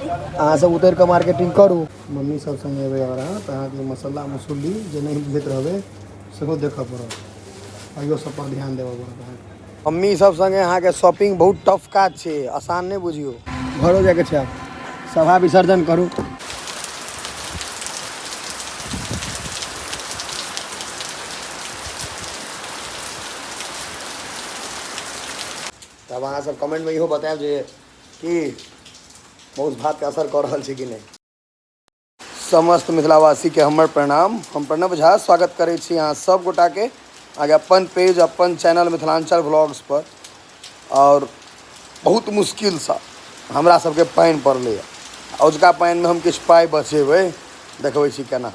अहाँ सब उतरि कऽ मार्केटिंग करू। मम्मी सब संगे एबै अगर अहाँ तऽ अहाँके मसल्ला मसुल्ली जे नहि बुझैत रहबै सेहो देखऽ पड़त, अहियो सब पर ध्यान देबऽ पड़त अहाँके। मम्मी सब संगे अहाँके शॉपिंग बहुत टफ काज छै, आसान नहि बुझियौ। घरो जाइके छै आब, सभा विसर्जन करू। तब अहाँ सब कमेंटमे इहो बतायब जे कि मौस भातके असर कऽ रहल छै कि नहि। समस्त मिथिलावासीके हमर प्रणाम। हम प्रणव झा स्वागत करै छी अहाँ सब गोटाके अहाँके अपन पेज अपन चैनल मिथिलाञ्चल व्लॉग्स पर। आओर बहुत मुश्किलसँ हमरा सबके पानि पड़लैए, अजुका पानिमे हम किछु पाइ बचेबै, देखबै छी केना।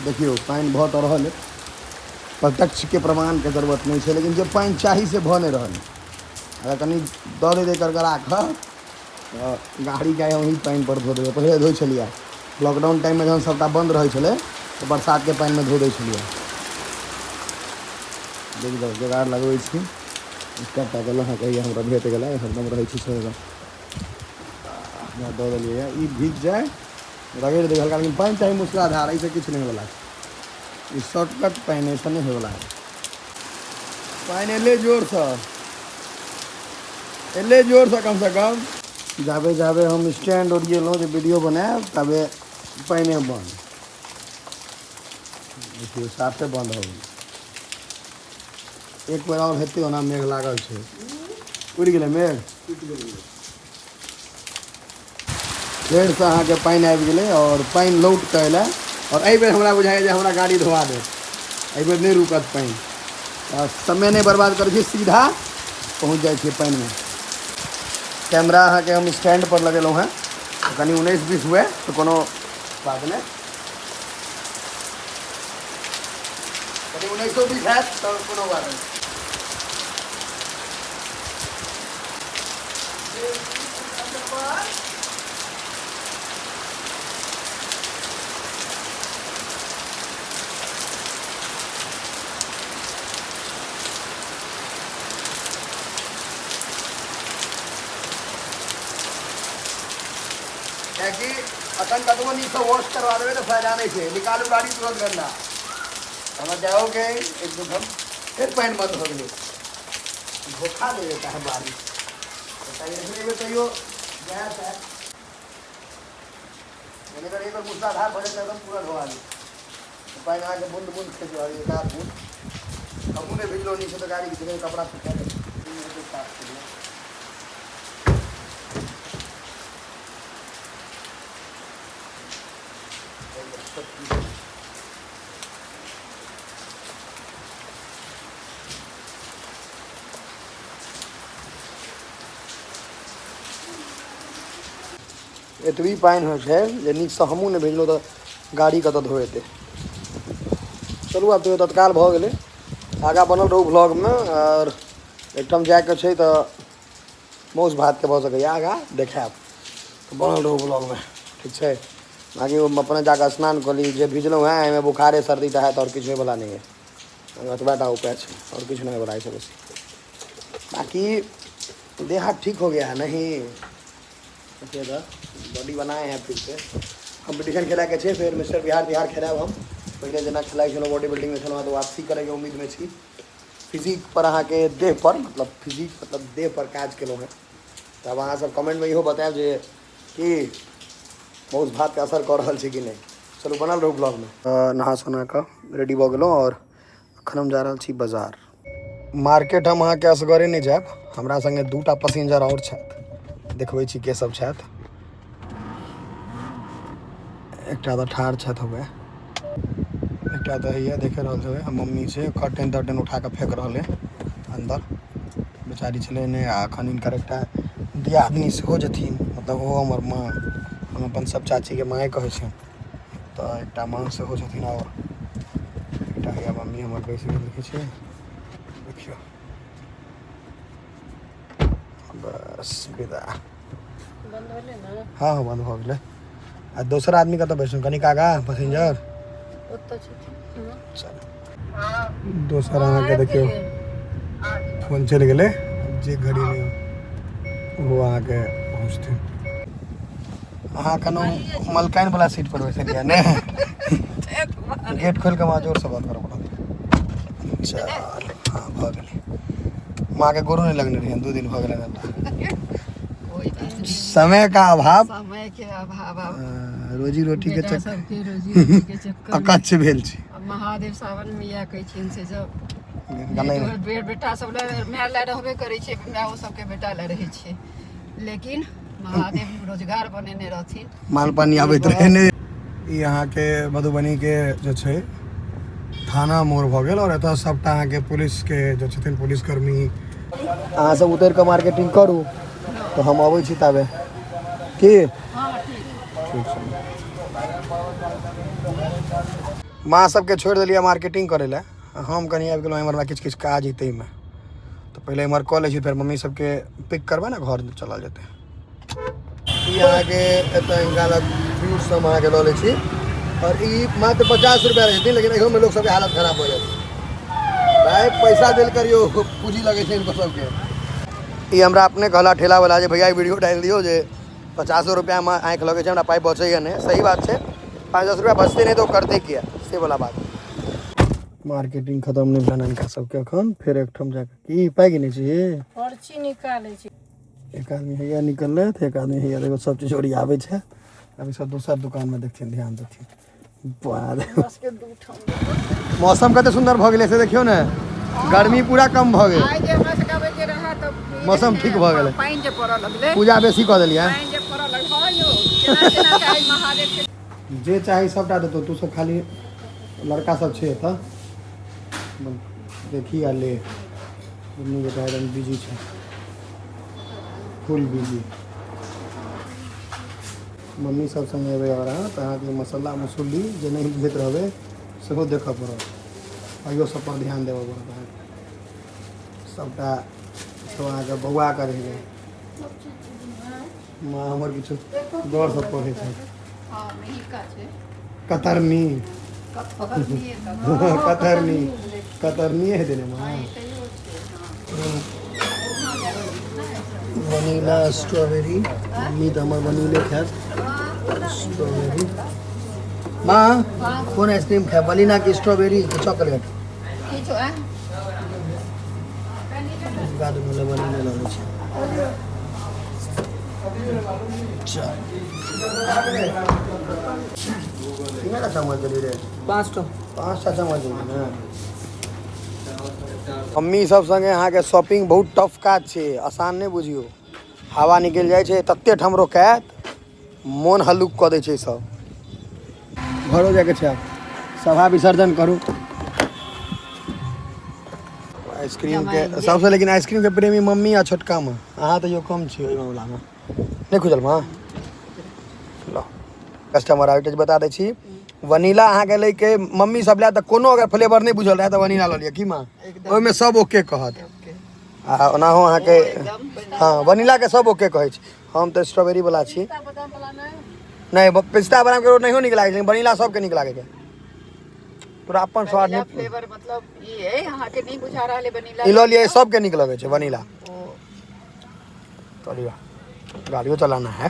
देखियौ पानि भऽ तऽ रहल अइ, प्रत्यक्षके प्रमाणके जरूरत नहि छै, लेकिन जे पानि चाही से भऽ नहि रहल अइ। अगर कनि दऽ देतै गड़गड़ा कऽ तऽ गाड़ीके आइ ओही पानिपर धो देबै। पहिले धोइ छलियै लॉकडाउन टाइममे, जहन सभटा बन्द रहै छलै तऽ बरसातके पानिमे धो दै छलियै। देख जाउ जोगाड़ लगबै छी। एकटा देलहुँ हँ, कहिया हमरा भेट गेलै, हरदम रहै छी छोड़ि दऽ देलियै। ई भीज जाय रगड़ि देबै हल्का, लेकिन पानि चाही मूसलाधार, एहिसँ किछु नहि होयवला छै। ई शॉर्टकट पानि एहिसँ नहि होयवला है। पानि एलै जोरसँ, एलै जोरसँ। कमसँ कम जाबे जाबे हम स्टैंड ओरिएलहुँ जे वीडियो बनायब ताबे पानिए बन्द। देखियौ साफे बन्द हो गेल। एक बेर आओर हेतै, ओना मेघ लागल छै। उड़ि गेलै मेघ, फेरसँ अहाँके पानि आबि गेलै आओर पानि लौट कऽ अयलै। आओर एहिबेर हमरा बुझाइए जे हमरा गाड़ी धोआ देत, एहिबेर नहि रुकत पानि। तऽ समय नहि बर्बाद करै छी, सीधा पहुँच जाइ छियै पानिमे। कैमरा अहाँके हम स्टैंड पर लगेलहुँ हेँ, तऽ कनि 19-20 हुए तऽ कोनो बात नहि, कनि 19-20 हैत तऽ कोनो बात नहि। कियाकि अखन कतबो नीकसँ वॉश करवा देबै तऽ फायदा नहि छै, निकालू गाड़ी तुरंत गन्दा। हमरा जाओके एक दू ठाम फेर पानि बन्द भऽ गेलै, धोखा दे देता है बारिश। तैयो तैयो गैस है, अगर एक बेर मूसलाधार भऽ जाए तऽ एकदम पूरा धोआ गेल। पानि अहाँके बूंद बूंद खसि रहल, एक आध बूंद। हमहूँ नहि भिजलहुँ नीकसँ तऽ गाड़ी घिचबै, कपड़ा सुखा देबै, साफ केलियै। एतबी पानि होइ छै जे नीकसँ हमहूँ नहि भिजलहुँ तऽ गाड़ी कतऽ धोएतै। चलू आब तैयो तत्काल भऽ गेलै, आगाँ बनल रहू ब्लॉगमे। आओर एकठाम जाइके छै तऽ मौस भातके भऽ सकैए आगाँ देखायब, तऽ बनल रहू ब्लॉगमे, ठीक छै। बाँकी ओ अपने जाकऽ स्नान कऽ ली, जे भिजलहुँ हेँ एहिमे बुखारे सर्दी तऽ हैत, आओर किछु होइवला नहि यऽ। एतबा टा उपाय छै, आओर किछु नहि होइवला एहिसँ बेसी। बाँकी देह हाथ ठीक हो गया है नहीं, बॉडी बनाए हैं फिर से। कॉम्पिटिशन खेलाके छै फेर, मिस्टर बिहार तिहार खेलायब हम। पहिले जेना खेलाइ छलहुँ बॉडी बिल्डिंगमे छलहुँ तऽ वापसी करैके उम्मीदमे छी। फिजिक पर अहाँके देह पर, मतलब फिजिक मतलब देह पर काज केलहुँ हेँ। तऽ आब अहाँ सब कमेंटमे इहो बतायब जे कि मौस भातके असर कऽ रहल छै कि नहि। चलू बनल रहू ब्लॉगमे। नहा सोना कऽ रेडी भऽ गेलहुँ आओर अखन हम जा रहल छी बाजार मार्केट। हम अहाँके असगरे नहि जायब, हमरा संगे दूटा पैसेंजर आओर छथि, देखबै छी के सब छथि। एकटा तऽ ठाढ़ छथि हुए, एकटा तऽ हैया देख रहल छबै। आ मम्मी छै कर्टन तर्टन उठा कऽ फेंक रहल है अंदर, बेचारी छलै नहि। आ अखन हिनकर एकटा दियादनी सेहो जेथिन, मतलब ओहो हमर माँ, हम अपन सब चाचीके माँए कहै छियनि, तऽ एकटा माँ सेहो छथिन। आओर एकटा हैया मम्मी हमर बैस गेल, देखै छियै, देखियौ बस विदा। बंद भेलै ने? हँ हँ, बंद भऽ गेलै। आ दोसर आदमी कतऽ बैसू? कनिक आगाँ पैसेंजर ओतऽ छथिन। चल दोसर अहाँके देखियौ फोन चलि गेलै, जे घड़ी नहि ओ अहाँके पहुँचथिन। अहाँ कनो मलकाइन वाला सीट पर बैसलियै ने? गेट खोलि कऽ माँ जोरसँ बन्द करऽ पड़त। चल, हँ, भऽ गेलै। माँके गोरो नहि लगने रहियनि, 2 दिन भऽ गेलनि हमरा। कोई बात नहीं। समय का अभाव। समय के अभाव आब। रोजी रोटी के बेटा चक्कर। सबके रोजी रोटी के चक्कर में। अकच्छ भेल छी। अब महादेव सावन में इएह कहै छियनि से जब गाना बेटो बेटा सब लए, माय लए रहबे करै छै, मायो सबके बेटा लए रहै छै, लेकिन महादेव रोजगार बनेने रहथिन। माल पानी आबैत रहै ने। ई अहाँके मधुबनीके जे छै थाना मोड़ भऽ गेल आओर एतऽ सबटा अहाँके पुलिसके जे छथिन पुलिसकर्मी। अहाँ सब उतरि कऽ मार्केटिंग करू तऽ हम अबै छी ताबे की। ठीक छै। माँ सबके छोड़ि देलियै मार्केटिंग करै लए, हम कनि आबि गेलहुँ एम्हर, हमरा किछु किछु काज है ताहिमे, तऽ पहिले एम्हर कऽ लै छी, फेर मम्मी सबके पिक करबै ने, घर चलल जेतै। ई अहाँके एतऽ हिनका लग फ्रूट सब अहाँके लऽ लै छी आओर ई मात्र 50 रुपैआ रहै छथिन, लेकिन एहियोमे लोक सबके हालत खराब भऽ जाइ छै। भाय पैसा देल करियौ, पूँजी लगै छै हिनको सबके। ई हमरा अपने कहला ठेलावला जे भैया ई वीडियो डालि दियौ जे 50 रुपैआमे आँखि लगै छै, हमरा पाइ बचैए नहि। सही बात छै, 5-10 रुपैआ बचतै नहि तऽ ओ करतै किया, से वला बात। मार्केटिंग खतम नहि भेल हिनका सबके एखन, फेर एकठाम जाकऽ की पाइ गिनै छी? पर्ची निकालै छी। एक आदमी हैया निकललथि, एक आदमी हैया, देखो सब चीज ओरियाबै छै। अभी सब दोसर दुकानमे देखथिन, ध्यान देथिन। मौसम कते सुन्दर भऽ गेलै से देखियौ ने, गर्मी पूरा कम भऽ गेल। आइ जे हमरा सबके आबै के रहए तऽ मौसम ठीक भऽ गेलै। पानि जे पड़ऽ लगलै, पूजा बेसी कऽ देलियै। पानि जे पड़ऽ लगलै, हँ यौ, केना केना के आइ महादेव के जे चाही सबटा देतौ, तू सब खाली लड़का सब छै एतऽ, देखी आ ले। दुनू गोटा एकदम बिजी छै, फुल बिजी। मम्मी सब संगे एबै अगर अहाँ तऽ अहाँके मसाला मसुली जे नहि बुझैत रहबै सेहो देखऽ पड़त, अहियो सब पर ध्यान देबऽ पड़त अहाँके। सबटा सब अहाँके बौआ कऽ रहि गेल। माँ हमर किछु गौरसँ पढ़ै छै। हँ, मेहिका छै। कतरनी। कतरनी। कतरनी, कतरनी हेतै ने माँ? वनीला स्ट्रॉबेरी, मम्मी तऽ हमर वनीले खायत। स्ट्रॉबेरी माँ, कोन आइसक्रीम खायब, वनीला कि स्ट्रॉबेरी कि चॉकलेट? किछु आ हुनका दुनू लए वनीले लऽ लै छै। चल, कितना चम्मच देली रे? 5टा। 5टा चम्मच देली ने। मम्मी सब संगे अहाँके शॉपिंग बहुत टफ काज छै, आसान नहि बुझियौ। हवा निकलि जाइ छै, तते ठाम रोकायत, मोन हल्लुक कऽ दै छै सब। घरो जाइके छै आब, सभा विसर्जन करू आइसक्रीम के सबसे। लेकिन आइसक्रीम के प्रेमी मम्मी आ छोटका माँ, अहाँ तैयो कम छी ओहि मामलामे। नहि खुजल माँ? ल, कस्टमर आबिते बता दै छी, वनीला अहाँके लैके मम्मी सब लए तऽ कोनो अगर फ्लेवर नहि बुझल रहए तऽ वनीला लऽ लिअ की माँ? ओहिमे सब ओके कहत। आ ओनाहो अहाँके हँ, वनीलाके सब ओके कहै छै। हम तऽ स्ट्रॉबेरी वाला छी। नहि, पिस्ता बादाम के नहियो नीक लागै छै, वनीला सबके नीक लागै छै। तोरा अपन स्वाद वनीला नहि फ्लेवर मतलब ई है, अहाँके नहि बुझा रहल है वनीला। ई लऽ लिअ, सबके नीक लगै छै वनीला। चलिए, गाड़ियों चलाना है,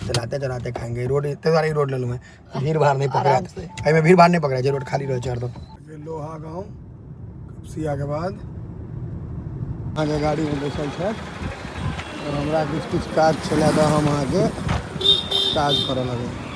चलाते चलाते खाएंगे। रोड इतने सारी रोड ले लूँ मैं, भीड़ भाड़ नहीं पकड़ा, एहिमे भीड़ भाड़ नहीं पकड़ा छै, रोड खाली रहै छै हरदम। लोहा गाँव कपसिया के बाद अहाँके गाड़ीमे बैसल छथि आओर हमरा किछु किछु काज छलै तऽ हम अहाँके काज करऽ लगलहुँ।